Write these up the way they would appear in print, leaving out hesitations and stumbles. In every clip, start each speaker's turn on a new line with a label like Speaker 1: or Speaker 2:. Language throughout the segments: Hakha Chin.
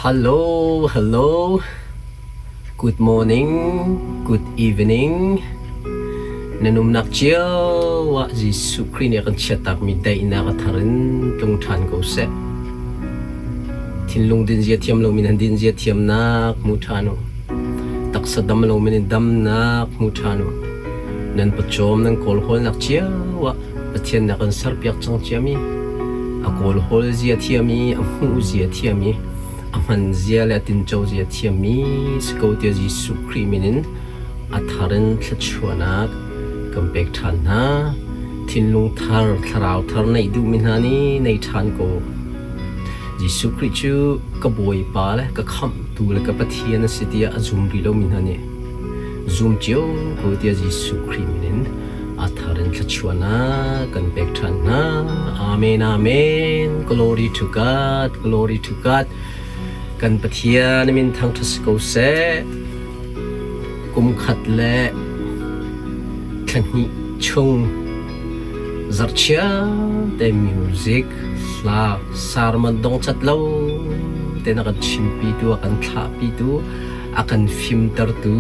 Speaker 1: Hello, hello. Good morning, good evening. Na numnak cio ah Jesuh Khrih nih a kan chiattakmi daihnak a thar in tlung ṭhan ko seh. Thinlung dinzia thiam lomi nan dinzia thiamnak hmu ṭhan u. Taksa dam lomi nih damnak hmu ṭhan u. Nan pawcawm nan kawlhawlnak cio ah Pathian nih a kan serpiak cang ciami, a kawlhawl zia thiam i a hmuh zia thiam i a hman zia le a tinco zia thiammi si ko tiah Jesuh Khrih min in a thar in thluachuahnak kan pek ṭhan hna. Thinlung thar, thlarau thar neih duhmi hna nih nei ṭhan ko. Jesuh Khrih cu ka Bawipa le ka Khamhtu le ka Pathian a si tiah a zum rih lomi hna nih zum cio ko tiah Jesuh Khrih min in a thar in thluachuahnak kan pek ṭhan hna. Amen, amen. Glory to God, glory to God. Kan Pathian min thangṭhat si ko seh. Kum khat le thla hnih chung zarhchia te music hla sermon dongcat lo te na kan chimpitu a kan thlahpitu a kan fimtertu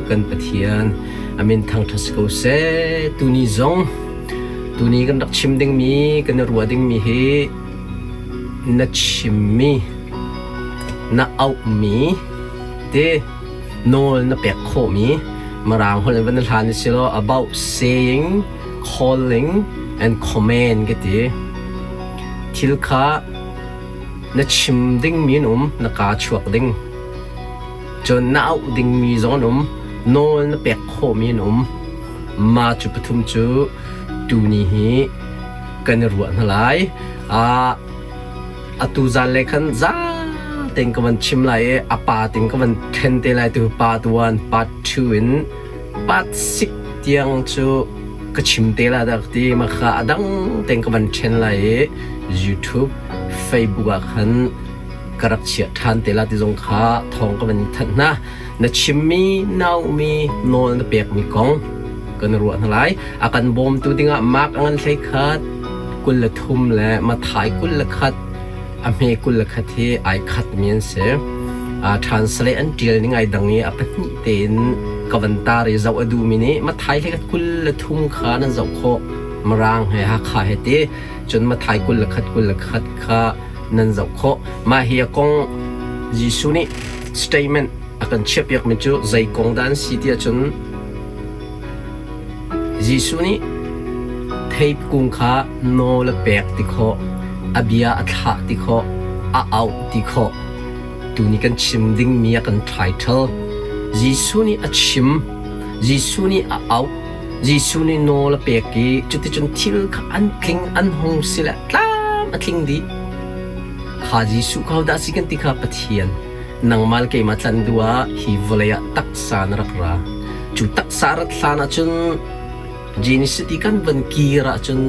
Speaker 1: kan Pathian a min thangṭhat si ko seh. Tuni zong tuni kan rak chim dingmi kan i ruah dingmi hi na chimmi na auhmi te nawl na pek khawhmi Mirang holh in van hlan si law about saying, calling and command ka ti. Thil kha na chim dingmi an um, na kaa chuak ding. Cun na auh dingmi zong an um, nawl na pek khawhmi an um. Mah cu pathum cu tuni hi kan i ruah hna lai. Ah, atu zanlei khan za tein ka van chim lai i a pa ting ka van then te lai tu part 1, part 2 in part 6 tiang cu ka chim te la dak ti ma kha a dang tein ka van then lai i YouTube, Facebook ah khan ka rak chiah ṭhan te la ti zong kha thawng ka van thanh hna. Na chimmi, naumi, nawl na pekmi kong kan ruah hna lai. A kan bawmtu dingah Mark a ngan hlei khat, 23 le Matthai 21, a hme 21 hi ai khatmi an si. Translate an ṭial ning ai dang i a pahnih tein ka van tar i zoh a duhmi nih Matthai hlei khat 23 kha nan zoh khawh. Mirang he Hakha he ti. Cun Matthai 21 21 kha nan zoh khawh. Mah hi a kong Jesuh nih statement a kan chiahpiakmi cu zei kong dah an si ti ahcun Jesuh nih theip kung kha nawl a pek ti khawh, a bia a thlah ti khawh, a auh ti khawh. Tuni kan chim dingmi a kan title. Jesuh nih a chim, Jesuh nih a auh, Jesuh nih nawl a pek i cuticun thil kha an tling an hung si le tlam a tling dih. Kha Jesuh kha hodah a si kan ti kha Pathian. Nangmah le keimah tlanh duh ah hi vawlei ah taksa na rak ra. Cu taksa rat hlan ahcun Genesis ti kan van kir ahcun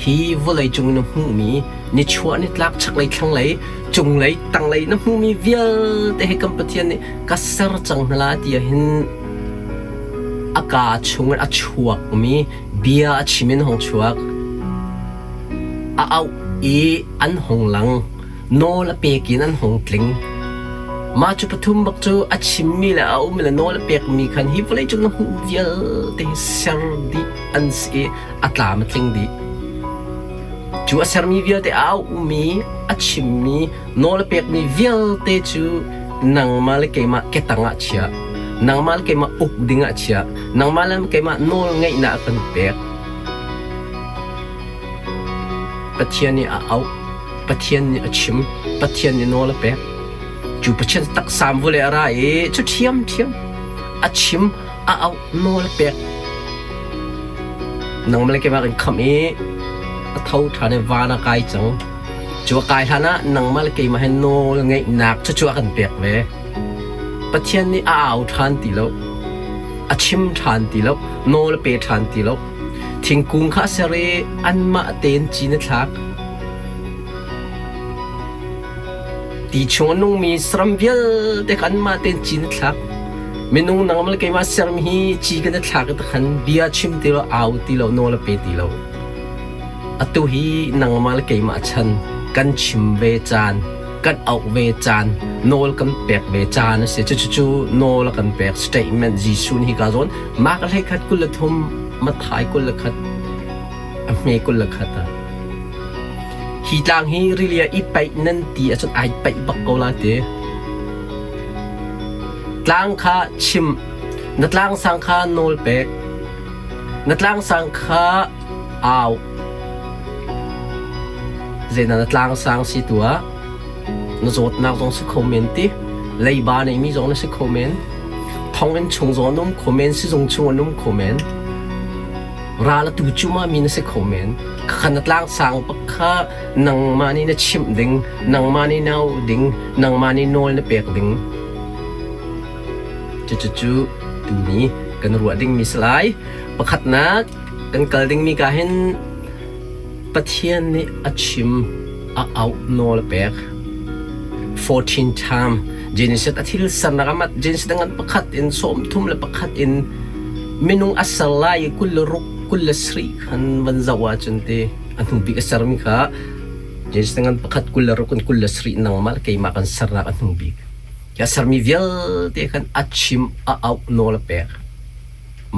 Speaker 1: hi vawlei cung na hmuhmi nichuah nitlak chaklei thlanglei cunglei tanglei na hmuhmi vialte hi kan Pathian nih ka ser cang hna la ti ahhin a kaa chungin a chuakmi bia a chim in hong chuak. A auh i an hong lang. Nawl a pek in an hong tling. Mah cu pathum bak cu a chimmi le a ummi le nawl a pekmi khan hi vawleicung na hmuh vialte hi ser dih an si i a tlam a tling dih. Cu a sermi vialte a auhmi, a chimmi, nawl a pekmi vialte cu nangmah le keimah ketang ah chia. Nangmah le keimah uk ding ah chia. Nangmah le keimah nawl ngeihnak a kan pek. Pathian nih a auh, Pathian nih a chim, Pathian nih nawl a pek. Cu Pathian taksa vawlei a ra i cu ṭhiamṭhiam a chim, a auh, nawl a pek. Nangmah le keimah kan khamh i a tho ṭhan i van a kai cang. Cu a kai hlan ah nangmah le keimah he nawl ngeihnak cucu a kan pek ve. Pathian nih a au ṭhan ti lo, a chim ṭhan ti lo, nawl a pe ṭhan ti lo. Thingkung kha a ser i anmah tein cin a thlak. Ti chung a nungmi saram vialte kha anmah tein cin a thlak. Minung nangmah le keimah sermi hi ci kan i thlak i takhan bia chim ti lo, au ti lo, nawl a pe ti lo. Atu hi nangmah le keimah chan kan chim ve caan. kan auh ve caan, nawl kan pek ve caan a si. Cucu nawl a kan pek statement Jesuh nih hika zawn Mark 21 23 Matthai 21 a hme 21 ah hi tlang hi rili ah i paih nan ti ahcun ai paih bak ko la ti. Tlang kha chim, na tlang sang kha nawl pek, na tlang sang kha au. Zeidah na tlang sang si tuah? Na zawtnak zong si kho men ti, leiba neimi zong na si kho men, thonginn chung zong an um kho men, sizung chung an um kho men. Ral a tu cuma mi na si kho men. Khakha na tlang sang bak kha nangmah nih na chimh ding, nangmah nih na auh ding, nangmah nih nawl na pek ding. Cucucu tuni kan ruah dingmi si lai. Pakhatnak kan kal dingmi ka hin Pathian nih a chim, a auh nawl a pek. 14 time Genesis a thil sernak amat Genesis ngan pakhat in 31 in minung a ser lai i 26 27 khan van zoh ahcun ti a hnu bik a sermi kha Genesis ngan pakhat 26 in 27 nangmah le keimah kan sernak a hnu bik. A sermi vialte khan a chim a auh nawl a pek.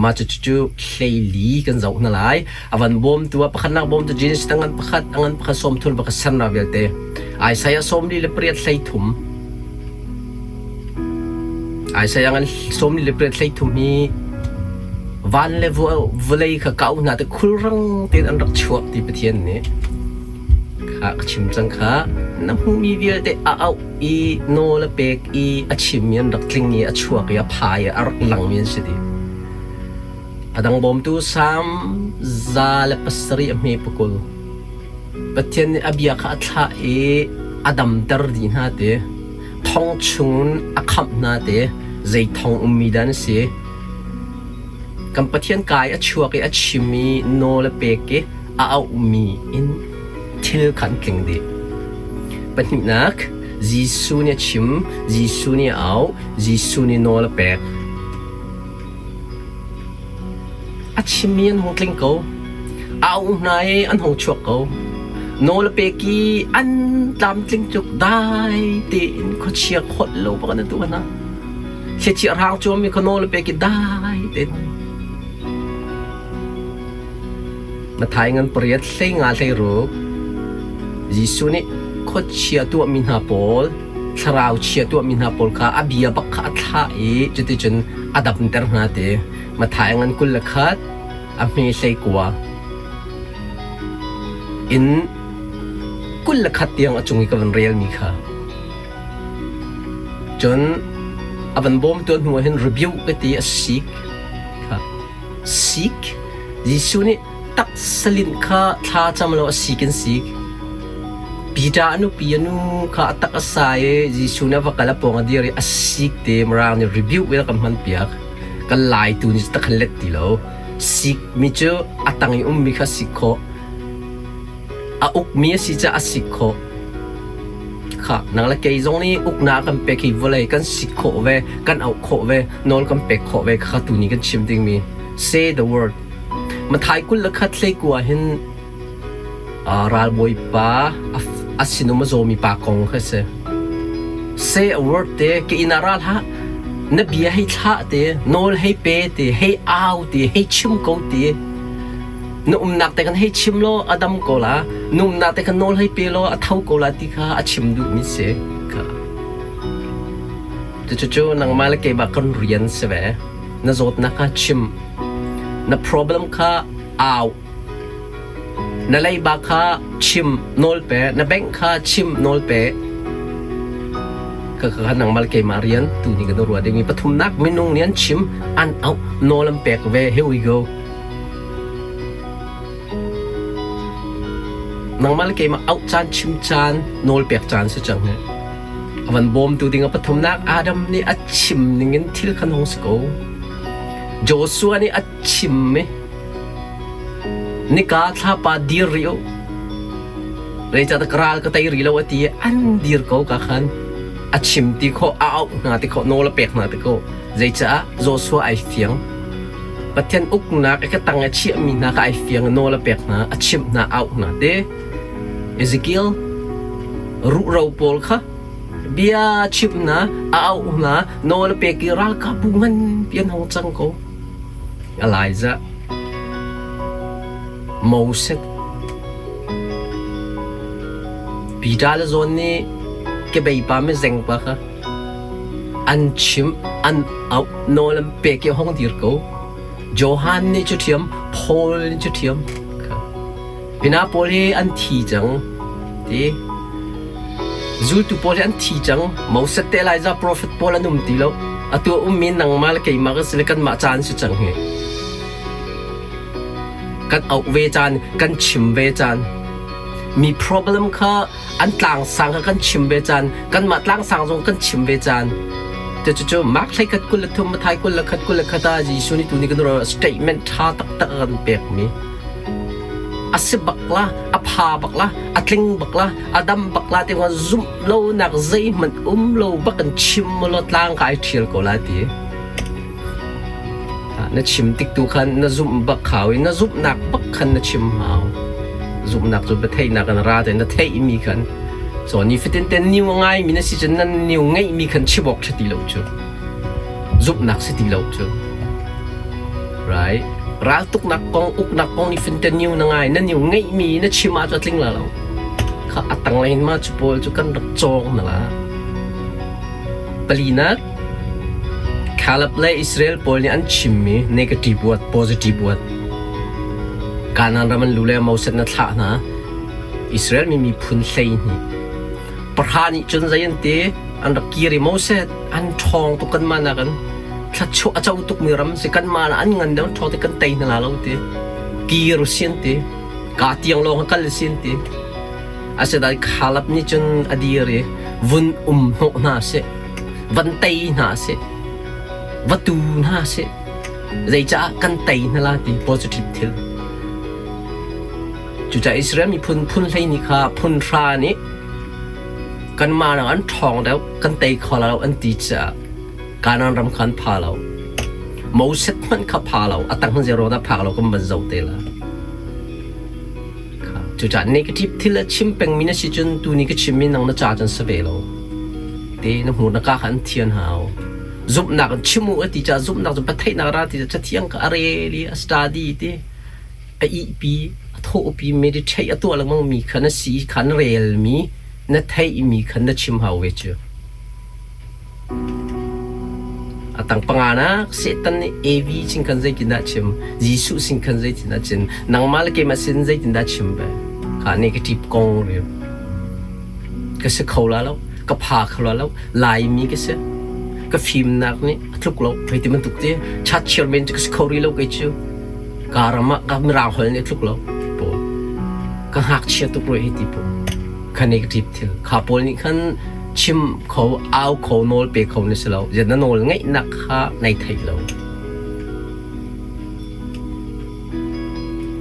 Speaker 1: Mah cucu hleili kan zoh hna lai. A van bawmtu ah pakhatnak bawmtu Genesis a ngan pakhat, a ngan pakhat sawm thul pakhat sernak vialte. Isaiah 48 33. Isaiah ngan 48 33 hi van le vawlei kha kau hna te khulrang tein an rak chuak ti Pathian nih kha ka chim cang kha na hmuhmi vialte a auh i nawl a pek i a chimmi an rak tling i a chuak i a phai i a rak langmi an si dih. A dang bawmtu Salm 107 a hme pakul. Pathian nih a bia kha a thlah i a damter dih hna ti. Thong chungin a khamh hna ti. Zei thong ummi dah na si? Kan Pathian kai a chuak i a chim i nawl a pek i a auhmi in thil kha an tling dih. Pahnihnak, Jesuh nih a chim, Jesuh nih a auh, Jesuh nih nawl a pek. A chimmi an hung tling ko. A auh hna i an hung chuak ko. Nawl a pek i an tlamtling tuk dai tein khuachia kholh lo bak an tuah hna. Thlichia hrang cuami kha nawl a pek i dai tein Matthai ngan pariat hlei nga hlei ruk Jesuh nih khuachia tuahmi hna pawl, thlarau chia tuahmi hna pawl kha a bia bak kha a thlah i cuticun a damter hna ti. Matthai ngan 21 a hme 19 in 21 tiang a cung i ka van relmi kha. Cun a van bawmtu hnu ah hin rebuke ka ti a sik kha. Sik. Jesuh nih taksalinh kha thla cam lo a sik in sik. Peter a nupi a nu kha a tak a sa i Jesuh nih a va kal a pawng a dir i a sik te Mirang nih rebuke in a kan hmanpiak. Kan lai tu nih tak kan let ti lo. Sik mi cu a tang i ummi kha sik khawh. A ukmi a si caah a sik khawh. Khah, nang le kei zong nih uknak kan pek hi vawlei kan sik khawh ve, kan auh khawh ve, nawl kan pek khawh ve kha tuni kan chim dingmi. Say the word. Mathai 21 hlei kua hin ralbawipa a sinum a zawmi pa kong kha si. Say a word te ke inn ah ral hlah. Na bia hei thlah te, nawl hei pe te, hei au te, hei chim ko te. Na umnak te kan hei chim law a dam ko la, na umnak te khan nawl hei pe law a tho ko la ti kha a chim duhmi si. Kha. Cucu nangmah le keimah kan rian si ve. Na zawtnak kha chim. Na problem kha au. Na leiba kha chim nawl pe. Na bank kha chim nawl pe. Kha kha nangmah le keimah rian tu ni kan ruah dingmi pathumnak minung nih an chim an auh nawl an pek ve. Here we go. Nangmah le keimah auh caan, chim caan, nawl pek caan si cang hi. A van bawmtu ding a pathumnak Adam nih a chim ningin thil khan hung si ko. Joshua nih a chim i nika thlapa dir rih u. Zeicahtiah ka ral ka tei rih lo a ti i an dir ko ka khan. A chim ti khawh, a auh hna ti khawh, nawl a pek hna ti khawh. Zeicah Joshua ai fiang. Pathian uknak i ka tang i chiahmi hna kha ai fiang i nawl a pek hna, a chimh hna, a auh hna ti. Ezekiel ruhro pawl kha. Bia chimh hna, a auh hna, nawl a pek i ralkapbu nganpi an hung cang ko. Elijah, Moses, Peter le John nih kebei pa mizeng pa kha an chimh, an auh, nawl an pek i a hung dir ko. Johan nih cu ṭhiam, Paul nih cu ṭhiam. Hina pawl hi an thi cang ti. Zultu pawl hi an thi cang. Moses te Elijah profet pawl an um ti lo. Atu a ummi nangmah le keimah kan si le kanmah caan si cang hi. Kan auh ve caan, kan chim ve caan. Mi problem kha an tlangsang kha kan chim ve caan, kanmah tlangsang zong kan chim ve caan. Te cucu Mark 13 23 Matthai 21 21 ah Jesuh nih tuni kan statement ṭha taktak a kan pekmi. A si bak la, a pha bak la, a tling bak la, a dam bak la ti zumh lonak zeihmanh um lo bak in chim law tlang ka ai ṭhial ko la ti. Na chim tik tu khan na zumh bak hau i na zumhnak bak khan na chim hau. Zumhnak cu biatheihnak in ra te na theihmi khan so nifatin te niu a ngaimi na si cun nan niu ngeihmi khan chim awk ṭha ti lo cu. Zumhnak si ti lo cu. Right? Raltuknak kong, uknak kong nifatin te niu na ngai, na niu ngeihmi na chim ah cu a tling la lo. Kha a tanglei in ma cu pawl cu kan rak cawng na la. Palinak, Caleb le Israel pawl nih an chimmi negative word, positive word. Kanaan ram an lu le Moses na thlah hna. Israel mi miphun 12. Pahra nih cun zei an ti? An rak kir i Moses an ṭhawng tuk kanmah nakin thluachuah a co tukmi ram si kanmah an ngan deuh an ṭhawng ti kan tei hna la lo ti. Kir u si an ti. Ka tiang lawng a kal si an ti. Asinain Caleb nih cun a dir i vun um hnawh hna seh, van tei hna seh, va tu hna seh, zeicah kan tei hna la ti positive thil. Cucaah Israel miphun phun 12 kha phun hra nih kanmah nak an ṭhawng deuh, kan tei kho lo an ti caah Kanaan ram kha an pha lo. Moses hmanh kha pha lo, a tang zero dah phak lo kan van zoh te la. Cucaah negative thil a chim pengmi na si cun tuni ka chimmi nang na ca cun si ve lo. Te na hmur na ka kha an thian hau. Zumhnak in chim u a ti caah zumhnak cu patheihnak ra ti cathiang ka a rel i a study ti a ihpi a thawhpi meditate a tuah lengmang mi kha na si kha na relmi na theihmi kha na chim hau ve cu. A tang panganak Satan nih Evi sin khan zeitindah a chim? Jesuh sin khan zeitindah a chim? Nangmah le keimah sin zeitindah a chim ve? Kha negative kong riu. Ka si kho la lo, ka pha kho la lo, Laimi ka si. Ka fimnak nih a tluk lo. Hei ti bantuk ti chat chairman cu ka si kho rih lo kei cu. Ka ram ah ka mirang holh nih a tluk lo. Pawl. Ka ngakchia tuk rua hei ti pawl. Kha negative thil. Kha pawl nih khan chim kho au kho nawl pe kho na si lo zian na nawl ngeihnak kha nei thei lo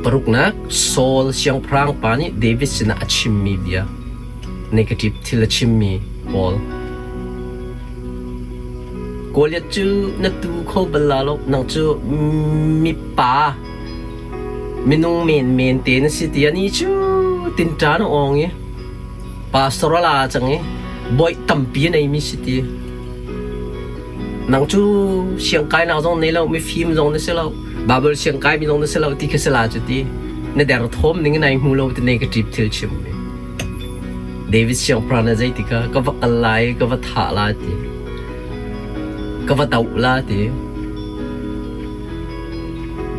Speaker 1: paruknak Saul siangpahrang pa nih David sinah a chimmi bia negative thil a chimmi pawl Goliath cu na tu kho bal la lo nang cu mipa minung menmen te na si ti ani cu tinṭa na ong i Pastor a la cang i bawi tampi a neimi si ti. Nang cu siangkainak zong nei lo, mifim zong na si lo, Bible siangkaimi zong na si lo ti kha si la cu ti. Na derthawm ning in ai hmu lo ti nei ka ṭip thil chim mi. David siangpahrang na zei ti kha ka va kal lai, ka va thah la ti. Ka va doh la ti.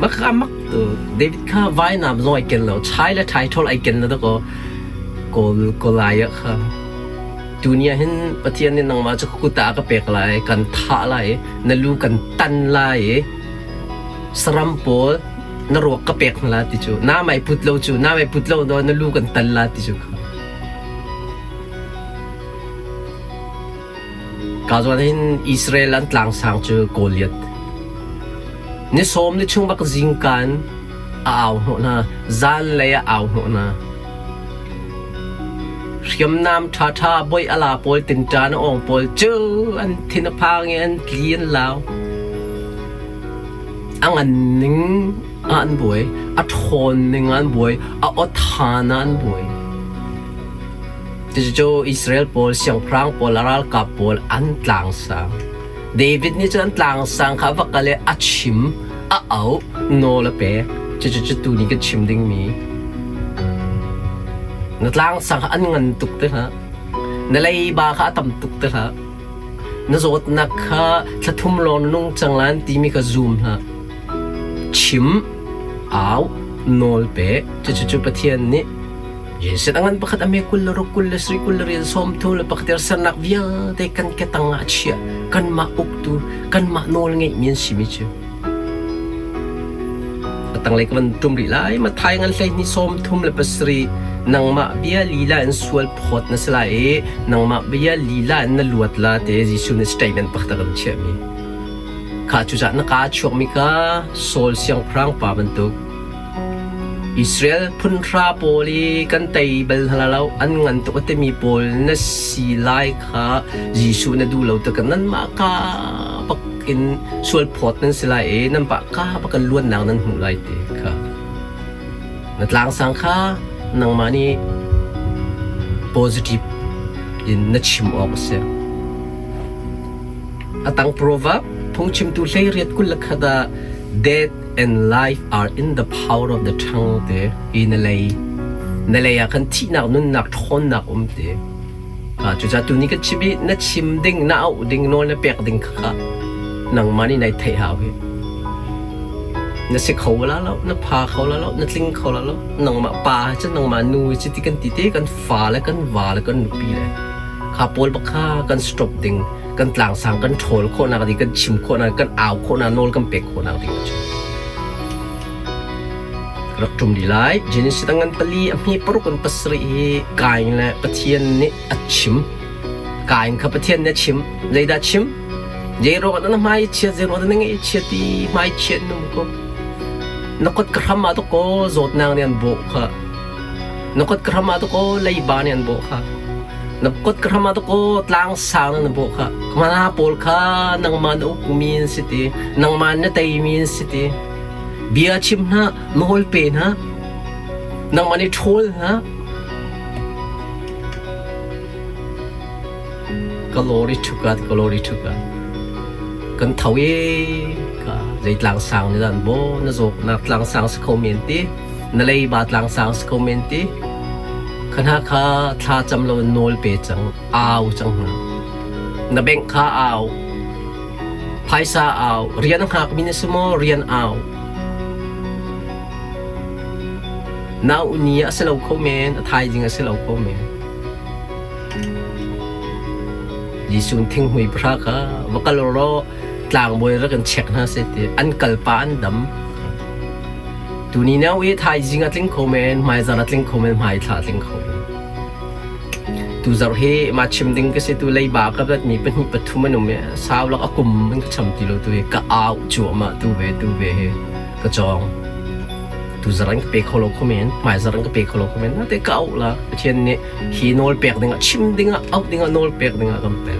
Speaker 1: Mak ka mak tu David kha vainam zong ai ken lo, chai le thai ṭhawl ai ken lo dakaw. Kawl Goliath kha tuni ah hin Pathian nih nangmah cu kut ah a ka pek lai, kan thah lai i na lu kan tan lai i saram pawl na ruak ka pek hna lai ti cu na mei put lo cu na mei put lo do na lu kan tan lai ti cu kha ka zawn hin Israel an tlangsang cu Goliath ni sawm ni chung bak zingkan a au hnawh hna zanlei a au hnawh hna Hriamnam ṭhaṭha bawi a la pawl tinṭan a awng pawl cu an thin a phang i an tli an lau. A ngan ning ah an buai, a ṭhawn ning ah an buai, a aw than ah an buai. Cucu Israel pawl, siangpahrang pawl, ralkap pawl an tlangsang. David nih cun an tlangsang kha a va kal i a chim, a auh, nawl a pek. Cucu tu ni kan chim dingmi. Na tlangsang kha an ngan tuk te hlah. Na leiba kha a tam tuk te hlah. Na zawtnak kha thla thum lawng na nung cang lai timi kha zum hlah. Chim, au, nawl pe. Cucu Pathian nih Jesuh a ngan pakhat a me 20 le ruk 20 le sarih 20 le rian 30 le pakhat er sernak vialte kan ke tang ah a chiah. Kanmah uktu, kanmah nawl ngeihmi an simi cu. A tanglei ka van tum rih lai. Matthai ngan 12 37 nangmah bia lila in sual phawt na si lai i nangmah bia lila in na luat la te Jesuh nih statement pakhat a kan chiahmi. Kha cucaah na kaa chuakmi kha Saul siangpahrang pa bantuk Israel phunhra pawl i kan tei bal hna lo, an ngan tuk a timi pawl na si lai kha Jesuh na duh lo tikah nanmah ka bak in sualphawt nan si lai i nanmah ka bak in luatnak nan hmuh lai ti kha. Na tlangsang kha nangmah nih positive in na chim awk a si. A tang proverb phungchimtu 18 21 ah death and life are in the power of the tongue te i na lei na lei ah khan thihnak nunnak ṭhawnnak um te. Cucaah tuni ka chim i na chim ding na auh ding nawl na pek ding kha nangmah nih nai theih hau hi. Na si kho la lo, na pha kho la lo, na tling kho la lo. Nangmah pa cu nangmah nu cu ti kan ti te kan fa le kan va le kan nupi le kha pawl bak kha kan stop ding kan tlangsang kan ṭhawl khawhnak ding kan chim khawhnak kan au khawhnak nawl kan pek khawhnak ding cu rak ṭum dih lai. Genesis a ngan pali a hme paruk in pasarih hi Kain le Pathian nih a chim. Kain kha Pathian nih a chim. Zeidah chim? Zei ruangah dah na hmai chiat, zei ruangah dah na ngaih chiat i hmai chiat num ko. Na kut ka hram ah dakaw zawtnak nih an bawh kha. Na kut ka hram ah dakaw leiba nih an bawh kha. Na kut ka hram ah dakaw tlang sang na bawh kha. Mana pawl kha nangmah na ukmi an si ti, nangmah na teimi an si ti. Bia chim hna, nawl pe hna, nangmah nih ṭhawl hna. Ka lawri ṭhukat, ka lawri ṭhukat. Kan tho i ka zei tlang sang nih dan bo na zawknak tlang sang si kho men ti, na leiba tlang sang si kho men ti. Kha hna kha thla cam lo in nawl pe cang, au cang hna. Na bengh kha au. Phaisa au, rian a hngakmi na si maw? Rian au. Nau ni a si lo kho men, a thaizing a si lo kho men. Jesuh thinghmui pahra kha va kal law tlangbawi rak in check hna seh ti an kal pa an dam. Tuni nau i thaizing a tling kho men, hmaizarh a tling kho men, hmaithla a tling kho men. Tuzarh hi mah chim ding ka si tu leiba ka rat mi pahnih pathum an um i sau lak a kum an ka cham ti lo tu hi ka au cuahmah tu ve tu ve hi ka cawng. Tuzarh an ka pe kho lo kho men, hmaizarh an ka pe kho lo kho men, nate ka auh la. Pathian nih hi nawl pek dingah chim dingah auh dingah nawl pek dingah kan pek.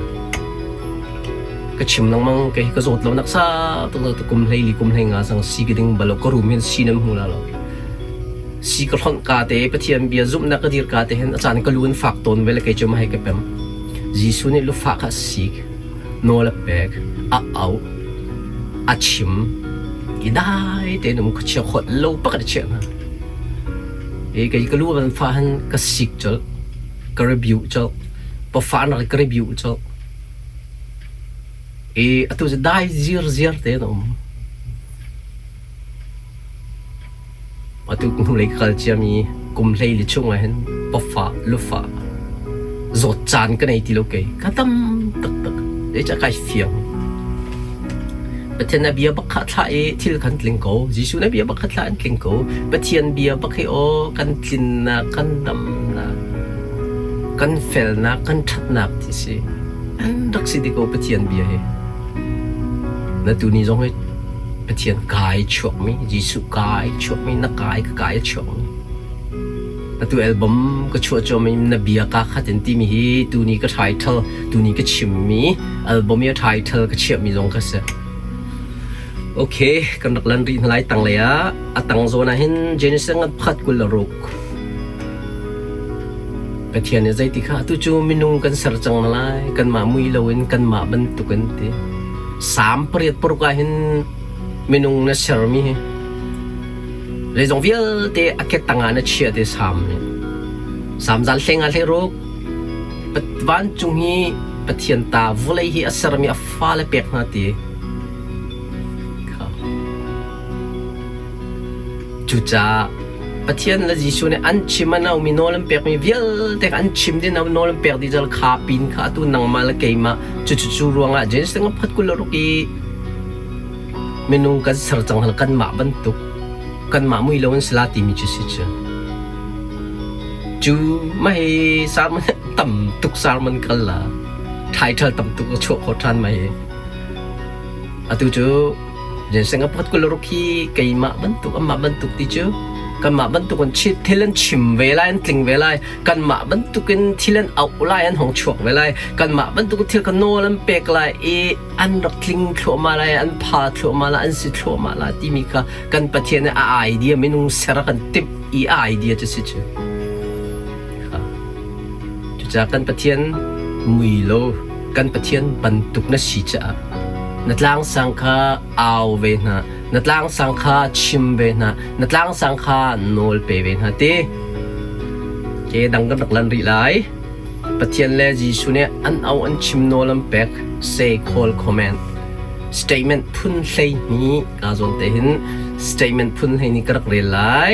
Speaker 1: Ka chim lengmang kei hi ka zawt lo nak sa tuk kum hlei li kum hlei nga sang si ka ding balo ka rum hin si nan hmu la lo. Si ka hlonh ka te Pathian bia zumhnak ka dir ka te hin a caan ka lu in fak tawn ve le kei cu ma hei ka pem. Jesuh nih lufah kha a sik, nawl a pek, a auh, a chim i dai tein um khuachia khawt lo pakhat a chiah hna. I kei ka lu van fah hin ka sik colh, ka rebuke colh, pafahnak ka rebuke colh. I atu cu dai zirziar tein a um. Atu hnulei ka kal ciami kum 14 chung ah hin pawfah, lufah, zawt caan ka nei ti lo kei. Ka tam taktak. Zeicah kai fiang. Pathian na bia bak kha thlah i thil kan tling ko. Jesuh na bia bak kha thlah an tling ko. Pathian bia bak hi aw kan tlinnak, kan damnak, kan felnak, kan ṭhatnak ti si. An rak si ti ko Pathian bia hi. Na tuni zong hi Pathian kai chuakmi, Jesuh kai chuakmi, na kai ka kai a chuakmi. Atu album ka chuah cuahmi na bia ka khat in timi hi tuni ka title, tuni ka chimmi album i a title ka chiahmi zong ka si. Okay, kan rak lan rih hna lai tanglei ah. A tang zawn ah hin Genesis ngan pakhat 26. Pathian nih zeiti kha atu cu minung kan ser cang na lai, kanmah mui loin kanmah bantukin ti. Salm 86 ah hin minung na sermi hi zeizong vialte a ke tangah na chiah ti Salm nih. Salm zal hleng ah hlei ruk vancung hi Pathian ta vawlei hi a sermi a fale pek hna ti. Kha. Cucaah Pathian le Jesuh nih an chim an aumi nawl an pekmi vialte kha an chim dih nawl an pek dih cal kha pin kha atu nangmah le keimah cucu cu ruangah Genesis phat 26 i minung kan ser cang hal kanmah bantuk kanmah mui lo an si la timi cu si cu. Cu mah hi sermon tam tuk sermon kal la title tam tuk a chuah khawh ṭhan mah hi. Atu cu Ginseng a pakhat 26 hi keimah bantuk amah bantuk ti cu kanmah bantuk in thil an chim ve lai an tling ve lai kanmah bantuk in thil an auh lai an hong chuak ve lai kanmah bantuk in thil ka nawl an pek lai i an rak tling thluahmah lai an pha thluahmah lai an si thluahmah lai timi kha kan Pathian nih a idea minung ser a kan timh i a idea cu si cu. Cucaah kan Pathian mui lo kan Pathian bantuk na si caah na tlangsang kha au ve hna, na tlangsang kha chim ve hna, na tlangsang kha nawl pe ve hna ti. Ke dang kan rak lan rih lai. Pathian le Jesuh nih an au an chim nawl an pek say call comment statement phun 12 ka zawn te hin statement phun 12 ka rak rel lai.